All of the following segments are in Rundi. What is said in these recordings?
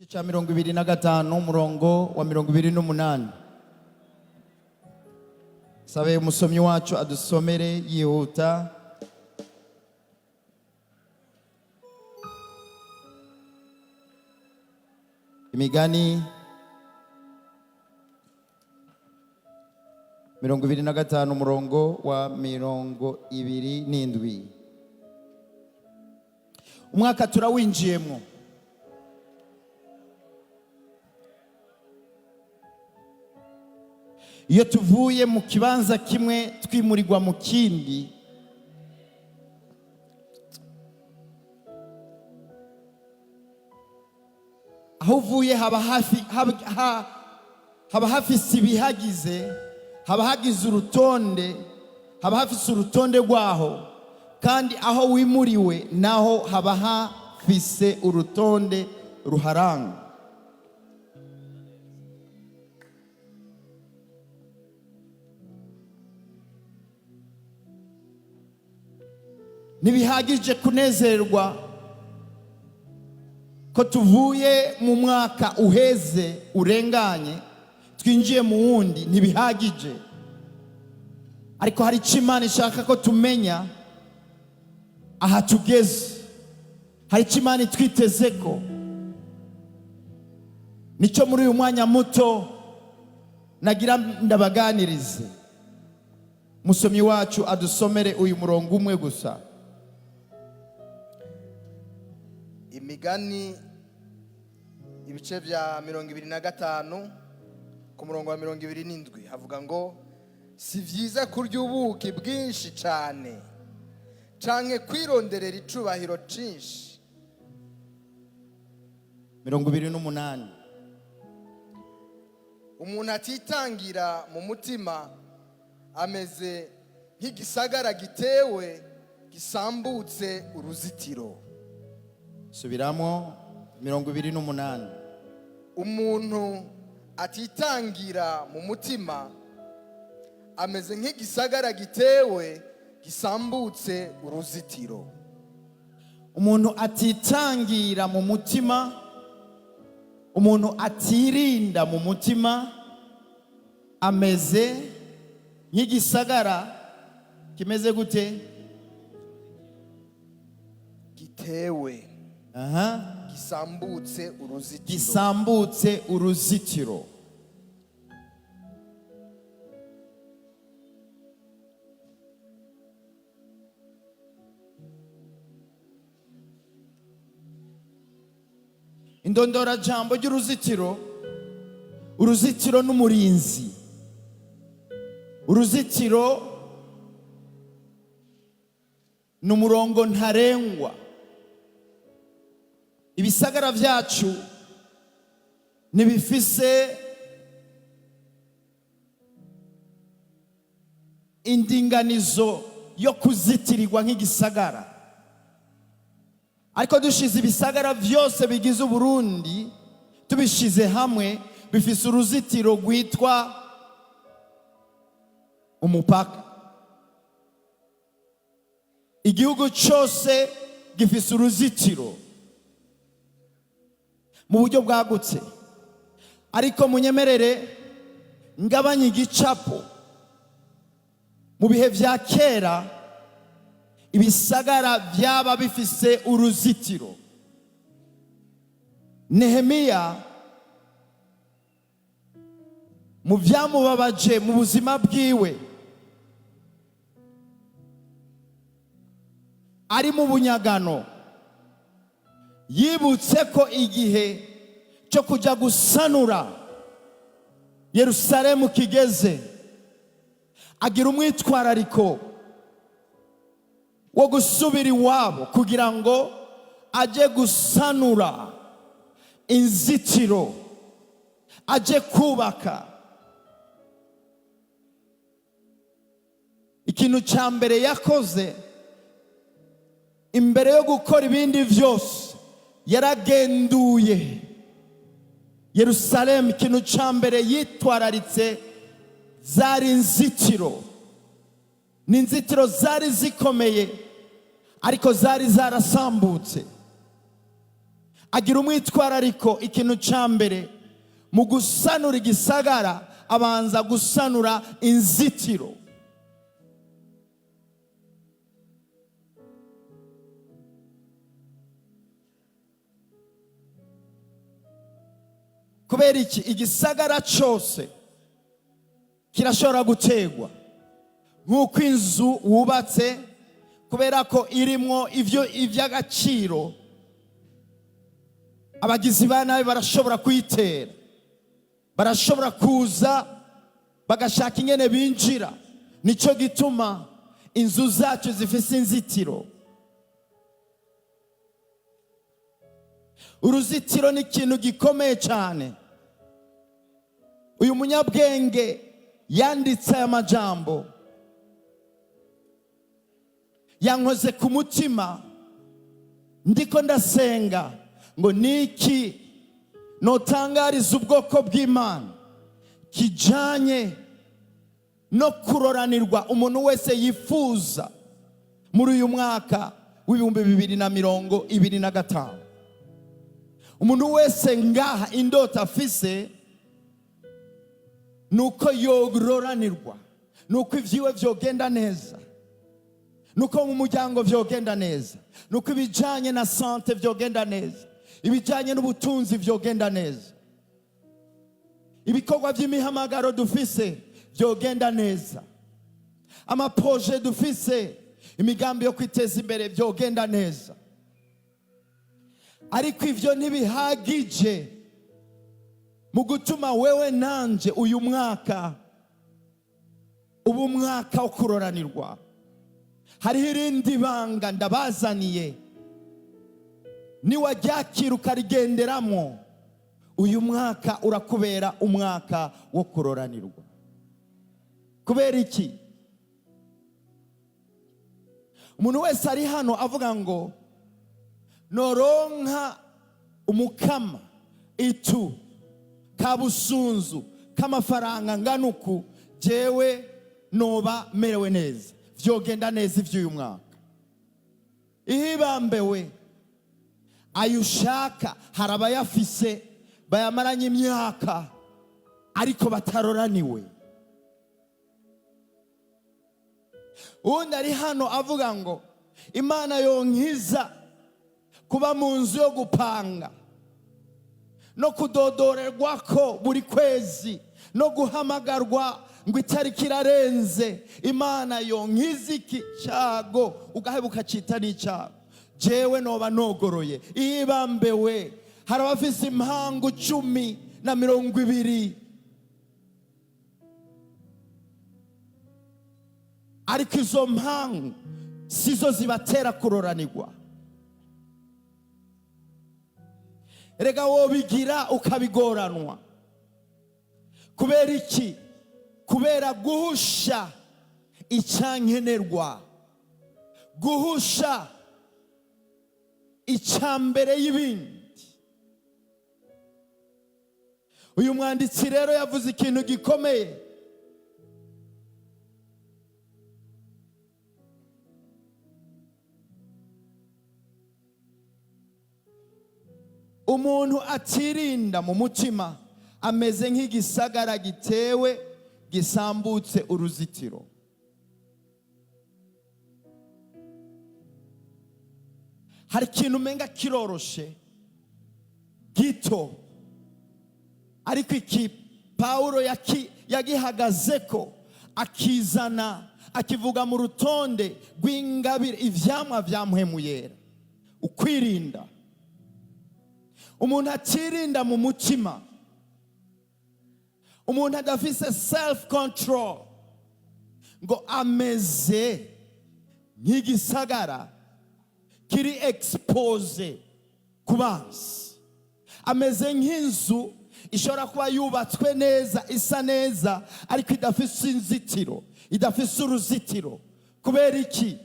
Cya 25, umurongo wa 28. Sabe umusomyi wacu adusomere yihuta. Imigani 25, umurongo wa 27. Umwaka turawinjiyemo. Iyo tuvuye mu kibanza kimwe twimurirwa mu kindi, aho uvuye haba hafi haba hafise ibihagize, haba hagize urutonde, haba hafise urutonde rwaho, kandi aho wimuriwe naho haba hafise urutonde ruharanga. Ntibihagije kunezerwa ko tuvuye mu mwaka uheze urenganye twinjiye mu wundi, ntibihagije. Ariko hari icyo Imana ishaka ko tumenya aha tugeze, hari icyo Imana itwiteze ko nicyo muri uyu mwanya muto nagira ndabaganirize. Musomyi wacu adusomere uyu murongo umwe gusa. Imigani ibice bya 25, ku murongo wa 27, havuga ngo: "Si byiza kurya ubuki bwinshi cyane, canke kwironderera icubahiro cinshi." 28. Umuntu atitangira mu mutima ameze nk'igisagara gitewe gisambutse uruzitiro. Subiramo 28. Umuntu atitangira mu mutima ameze nk'igisagara gitewe gisambutse uruzitiro. Umuntu atitangira mu mutima, umuntu atirinda mu mutima, ameze nk'igisagara kimeze gute? Gitewe gisambutse uruzitiro. Gisambutse uruzitiro. Indondorajambo ry'uruzitiro: uruzitiro n'umurinzi, uruzitiro ni umurongo ntarengwa. Ibisagara byacu ntibifise indinganizo yo kuzitirirwa nk'igisagara, ariko dushize ibisagara byose bigize Uburundi tubishize hamwe, bifise uruzitiro rwitwa umupaka. Igihugu cyose gifise uruzitiro mu buryo bwagutse. Ariko munyemerere ngabanye igicapo. Mu bihe bya kera ibisagara byaba bifise uruzitiro. Nehemiya, mu byamubabaje mu buzima bwiwe ari mu bunyagano, yibutse ko igihe cyo kujya gusanura Yerusalemu kigeze, agira umwitwarariko wo gusubira iwabo kugira ngo ajye gusanura inzitiro, ajye kubaka. Ikintu cya mbere yakoze imbere yo gukora ibindi byose, yaragenduye Yerusalemu. Ikintu cya mbere yitwararitse zari inzitiro. Ni inzitiro zari zikomeye, ariko zari zarasambutse. Agira umwitwarariko. Ikintu cya mbere mu gusanura igisagara, abanza gusanura inzitiro. Kubera iki? Igisagara cyose kirashobora gutegwa nk'uko inzu wubatse, kubera ko irimwo ibyo iby'agaciro, abagizi ba nabi barashobora kuyitera, barashobora kuza bagashaka ingene binjira. Nicyo gituma inzu zacu zifise inzitiro. Uruzitiro ni ikintu gikomeye cyane. Uyu munyabwenge yanditse aya majambo yankoze ku mutima. Ndiko ndasenga ngo niki notangariza ubwoko bw'Imana kijanye no kuroranirwa umuntu wese yifuza muri uyu mwaka w'2025. Umuntu wese ngaha indota afise nuko yororanirwa, nuko ivyiwe vyogenda neza, nuko mu muryango vyogenda neza, nuko ibijanye na santé vyogenda neza, ibijanye n'ubutunzi vyogenda neza, ibikorwa by'imihamagaro dufise vyogenda neza, ama projets dufise, imigambi yo kwiteza imbere vyogenda neza. Ariko ivyo ntibihagije mu gutuma wewe nanje uyu mwaka uba umwaka wo kuroranirwa. Hariho irindi banga ndabazaniye, niwaryakira ukarigenderamo, uyu mwaka urakubera umwaka wo kuroranirwa. Kubera iki? Umuntu wese ari hano avuga ngo noronka umukama itu kabusunzu k'amafaranga ngana uku, jewe noba merewe neza, vyogenda neza ivy'uyu mwaka. Ihibambewe, ayo ushaka hari abayafise bayamaranye imyaka ariko bataroraniwe. Uwundi ari hano avuga ngo Imana yonkiza kuba mu nzu yo gupanga no kudodorerwa ko buri kwezi no guhamagarwa ngo itariki irarenze, Imana yonkiza iki cyago, ugaheba ukacita n'icyago, jewe noba nogoroye. Ibambewe, hari abafise impangu 10 na 20, ariko izo mpangu sizo zibatera kuroranirwa. Rega wobigira ukabigoranwa. Kubera iki? Kubera guhusha icyankenerwa, guhusha icyambere y'ibindi. Uyu mwanditsi rero yavuze ikintu gikomeye. Umuntu atirinda mu mutima ameze nk'igisagara gitewe gisambutse uruzitiro. Hari ikintu umenga kiroroshe gito, ariko iki Pawulo yagihagaze ko akizana akivuga mu rutonde rw'ingabire ivyamwa vya Mpwemu Yera: ukwirinda. Umuntu atirinda mu mutima, umuntu adafise self control, ngo ameze nk'igisagara kiri exposé ku bansi, ameze nk'inzu ishobora kuba yubatswe neza, isa neza, ariko idafise inzitiro, idafise uruzitiro. Kubera iki?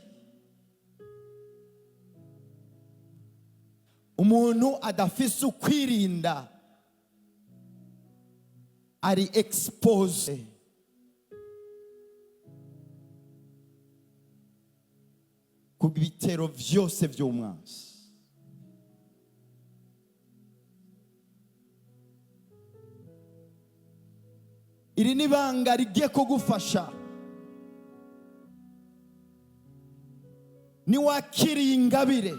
Umuntu adafise ukwirinda ari exposé ku bitero vyose vy'umwansi. Iri ni ibanga rigiye kugufasha. Niwakiriye ingabire,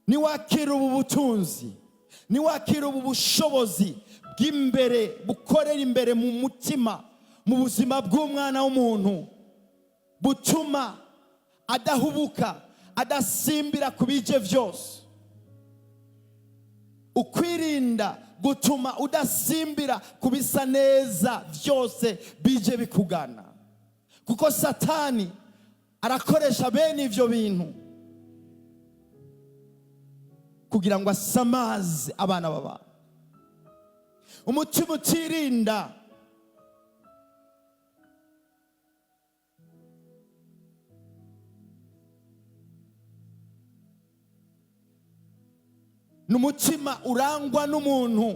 niwakira ubu butunzi, niwakira ubu bushobozi bw'imbere bukorera imbere mu mutima, mu buzima bw'umwana w'umuntu, butuma adahubuka, adasimbira ku bije byose. Ukwirinda gutuma udasimbira ku bisa neza byose bije bikugana, kuko Satani arakoresha bene ibyo bintu kugira ngo asamaze abana b'abantu. Umutima utirinda ni umutima urangwa n'umuntu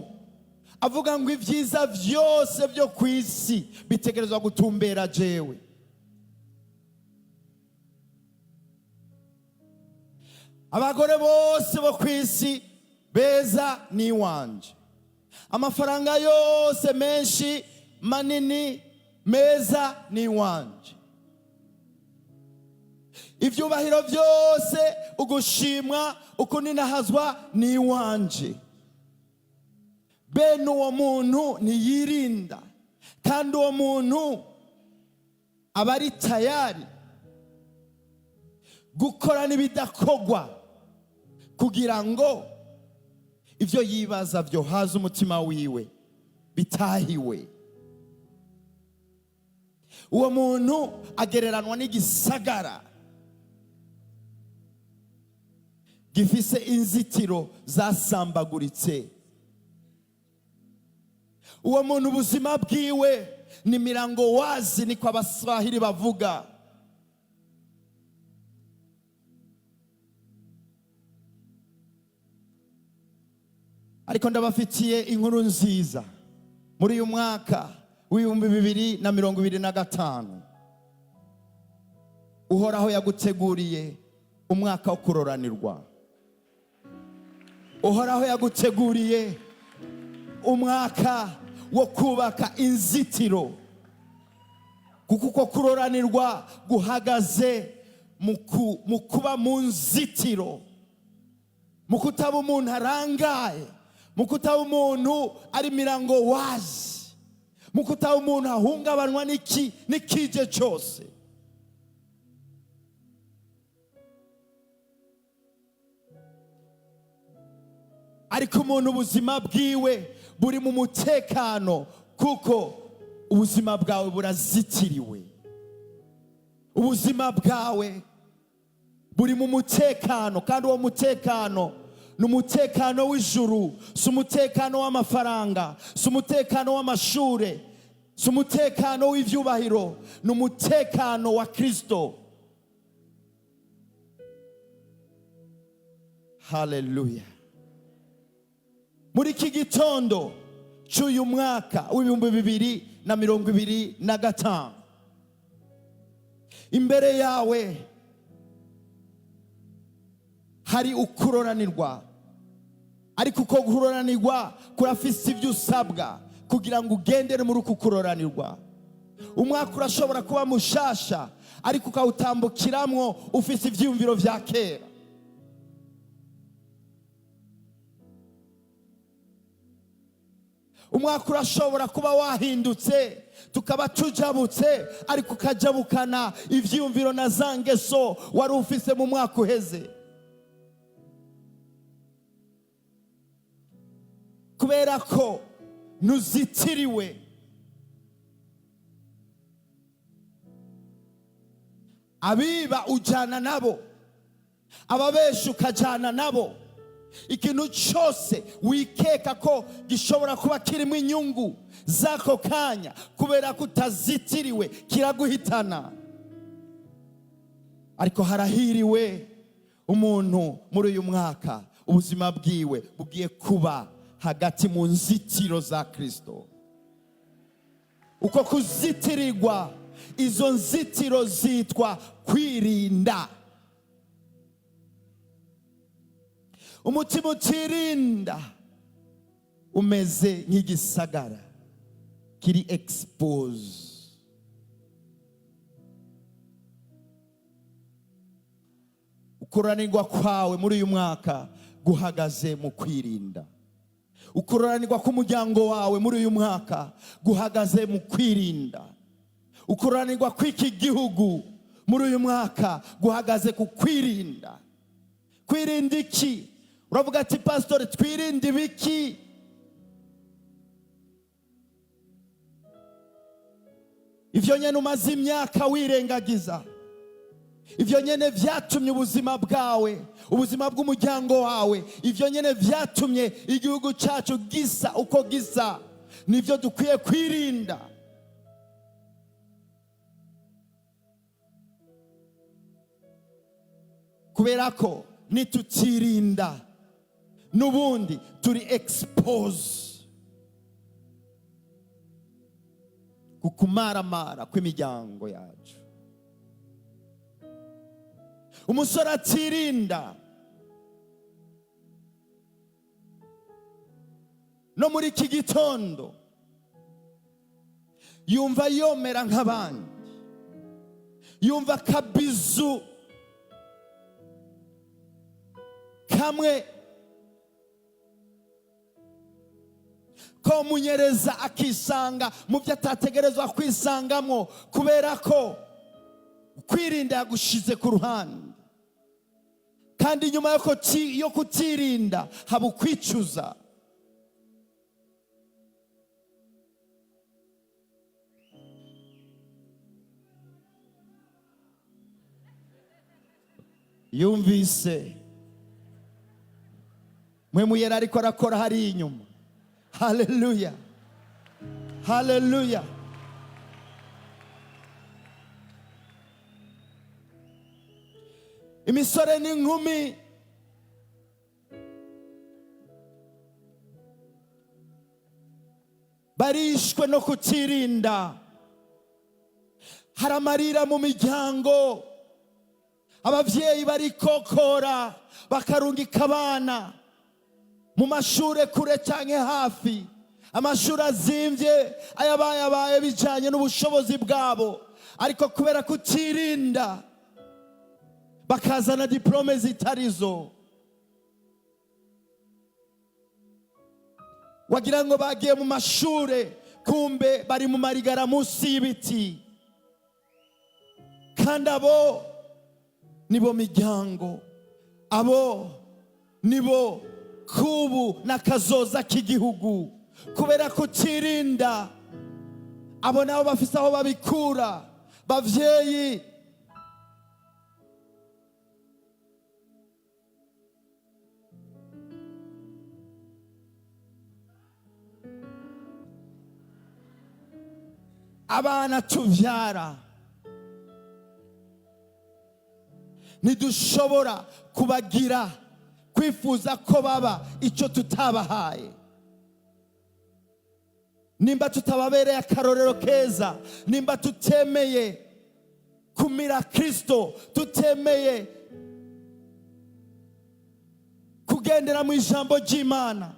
avuga ngo ibyiza byose byo ku isi bitegerezwa gutumbera jewe. Abagore bose bo ku isi beza ni iwanje, amafaranga yose menshi manini meza ni iwanje, ibyubahiro byose, ugushimwa, ukuninahazwa ni iwanje. Bene uwo muntu ntiyirinda, kandi uwo muntu aba ari tayari gukora n'ibidakogwa kugira ngo ibyo yibaza byohaza umutima wiwe bitahiwe. Uwo muntu agereranwa n'igisagara gifise inzitiro zasambaguritse. Uwo muntu ubuzima bwiwe ni milango wazi, niko Abaswahili bavuga. Ariko ndabafitiye inkuru nziza. Muri uyu mwaka w'2025, Uhoraho yaguteguriye umwaka wo kuroranirwa. Uhoraho yaguteguriye umwaka wo kubaka inzitiro, kuko uko kuroranirwa guhagaze mu kuba mu nzitiro, mu kutaba umuntu arangaye, mu kutaba umuntu ari milango wazi, mu kutaba umuntu ahungabanwa n'ikije cyose. Ariko umuntu ubuzima bwiwe buri mu mutekano, kuko ubuzima bwawe burazitiriwe. Ubuzima bwawe buri mu mutekano, kandi uwo mutekano ni umutekano w'ijuru, si umutekano w'amafaranga, si umutekano w'amashure, si umutekano w'ivyubahiro, ni umutekano wa Kristo. Haleluya. Muri iki gitondo cy'uyu mwaka w'2025, imbere yawe hari ukuroranirwa, ariko uko kuroranirwa kurafise ibyo usabwa kugira ngo ugendere muri uku kuroranirwa. Umwaka urashobora kuba mushasha, ariko ukawutambukiramwo ufise ivyiyumviro vya kera. Umwaka urashobora kuba wahindutse, tukaba tujabutse, ariko ukajabukana ivyiyumviro na za ngeso wari ufise mu mwaka uheze. Kubera ko ntuzitiriwe, abiba ujana nabo, ababesha ukajana nabo. Ikintu cyose wikeka ko gishobora kuba kirimo inyungu z'ako kanya, kubera ko utazitiriwe kiraguhitana. Ariko harahiriwe umuntu muri uyu mwaka ubuzima bwiwe bugiye kuba hagati mu nzitiro za Kristo. Uko kuzitirirwa, izo nzitiro zitwa kwirinda. Umutima utirinda Umeze nk'igisagara kiri exposé. Ukuroranirwa kwawe muri uyu mwaka guhagaze mu kwirinda. Ukuroranirwa k'umuryango wawe muri uyu mwaka guhagaze mu kwirinda. Ukuroranirwa kw'iki gihugu muri uyu mwaka guhagaze ku kwirinda. Kwirinda iki? Uravuga ati: "Pasitori, twirinde ibiki?" Ivyo nyene umaze imyaka wirengagiza, ivyo nyene vyatumye ubuzima bwawe, ubuzima bw'umuryango wawe, ivyo nyene vyatumye igihugu cyacu gisa uko gisa, nivyo dukwiye kwirinda. Kubera ko nitutirinda, n'ubundi turi exposé ku kumaramara kw'imiryango yacu. Umusore atirinda no muri iki gitondo yumva yomera nk'abandi, yumva akabizu kamwe komunyereza, akisanga mu byo atategerezwa kwisangamo, kubera ko kwirinda yagushize ku ruhande. Kandi nyuma yo kutirinda haba ukwicuza. Yumvise mwe muyera ariko arakora hariya inyuma. Haleluya, haleluya! Imisore n'inkumi barishwe no kutirinda. Hari amarira mu miryango, ababyeyi barikokora bakarungika abana mu mashure kure cyangwa hafi, amashuri azimvye, ayabayabaye bijyanye n'ubushobozi bwabo, ariko kubera kutirinda bakazana diplôme zitarizo, wagira ngo bagiye mu mashure, kumbe bari mu marigara munsi y'ibiti. Kandi abo nibo miryango, abo nibo kubu n'akazoza k'igihugu. Kubera kutirinda, abo nabo bafise aho babikura. Bavyeyi, abana tuvyara ntidushobora kubagira kwifuza ko baba icyo tutabahaye. Nimba tutababereye akarorero keza, nimba tutemeye kumira Kristo, tutemeye kugendera mu ijambo ry'Imana,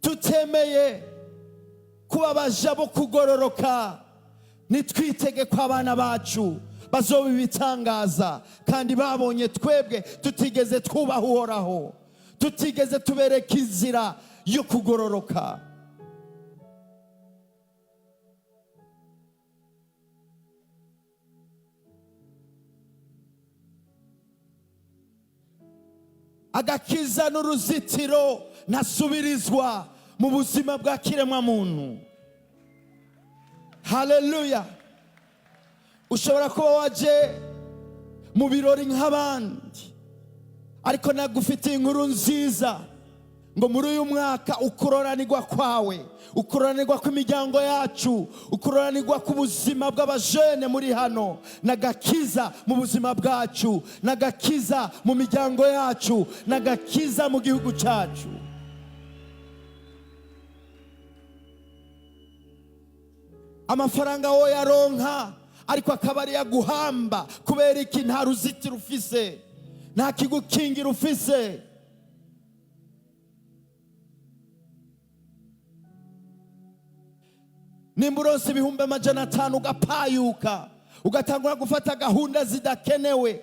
tutemeye kuba abaja bo kugororoka, nitwitege ko abana bacu bazoba ibitangaza kandi babonye twebwe tutigeze twubaha Uhoraho, tutigeze tubereka inzira yo kugororoka. Agakiza n'uruzitiro ntasubirizwa mu buzima bwa kiremwamuntu. Haleluya! Ushobora kuba waje mu birori nk'abandi, ariko nagufitiye inkuru nziza ngo muri uyu mwaka ukuroranirwa kwawe, ukuroranirwa kw'imiryango yacu, ukuroranirwa k'ubuzima bw'abajene muri hano, n'agakiza mu buzima bwacu, n'agakiza mu miryango yacu, n'agakiza mu gihugu cyacu. Amafaranga wo yaronka, ariko akaba ari yaguhamba. Kubera iki? Nta ruzitiro ufise, nta kigukingira ufise. Nimba uronse 500,000 ugapayuka, ugatangura gufata gahunda zidakenewe,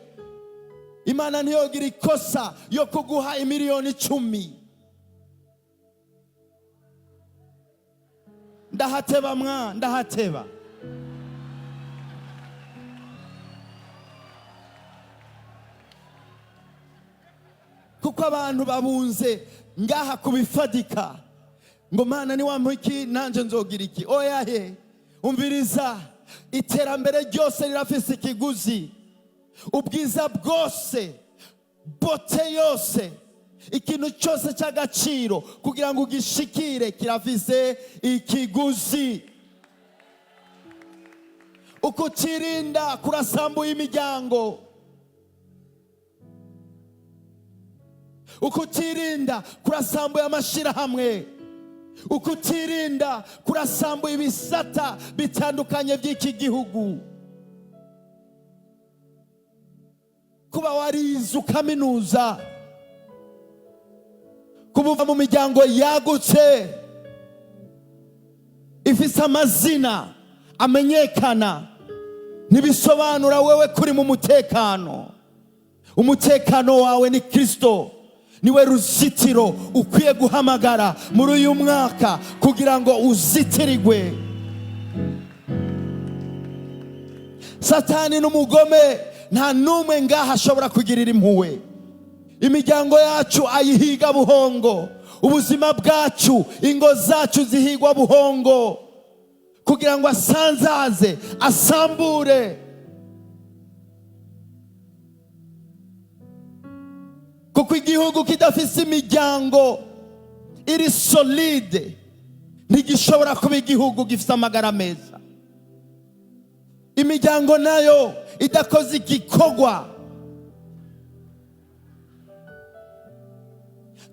Imana ntiyogira ikosa yo kuguha 10 miliyoni. Ndahateba mwa, ndahateba. Kuko abantu babunze ngaha kubifadika ngo: "Mana, niwampa iki nanje nzogira iki." Oya he, umviriza, iterambere ryose rirafise ikiguzi. Ubwiza bwose, beauté yose, ikintu cyose cy'agaciro, kugira ngo ugishikire kirafise ikiguzi. Ukutirinda kurasambuye imiryango, ukutirinda kurasambuye amashyirahamwe, ukutirinda kurasambuye ibisata bitandukanye by'iki gihugu. Kuba warize ukaminuza, kuba uva mu miryango yagutse ifise amazina amenyekana, ntibisobanura wewe kuri mu mutekano. Umutekano wawe ni Kristo, niwe ruzitiro ukwiye guhamagara muri uyu mwaka kugira ngo uzitirirwe. Satani n'umugome, nta n'umwe ngaha ashobora kugirira impuhwe. Imiryango yacu ayihiga buhongo, ubuzima bwacu, ingo zacu zihigwa buhongo kugira ngo asanzaze, asambure, kuko igihugu kidafise imiryango iri solide ntigishobora kuba igihugu gifite amagara meza. Imiryango nayo idakoze igikorwa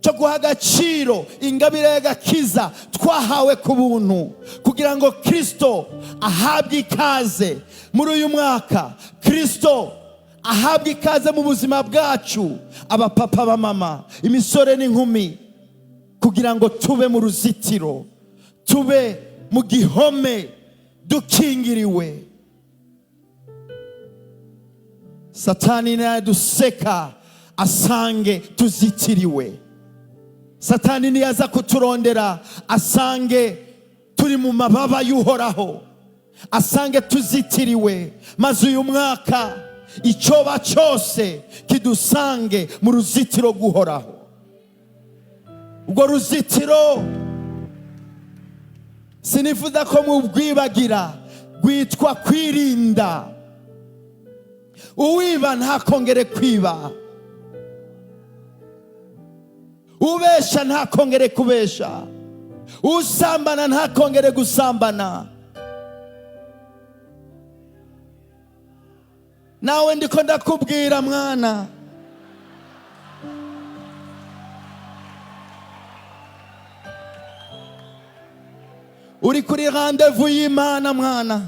cyo guha agaciro ingabire y'agakiza twahawe ku buntu, kugira ngo Kirisito ahabwe ikaze muri uyu mwaka, Kirisito ahabwe ikaze mu buzima bwacu, abapapa, abamama, imisore n'inkumi, kugira ngo tube mu ruzitiro, tube mu gihome dukingiriwe, Satani nayaduseka asange tuzitiriwe. Satani niyaza kuturondera asange turi mu mababa y'Uhoraho, asange tuzitiriwe, maze uyu mwaka icyoba cyose kidusange mu ruzitiro rw'Uhoraho. Urwo ruzitiro sinifuza ko mubwibagira, rwitwa kwirinda. Uwiba ntakongere kwiba, ubesha ntakongere kubesha, usambana ntakongere gusambana. Nawe ndiko ndakubwira, mwana. Uri kuri rendez-vous y'Imana, mwana.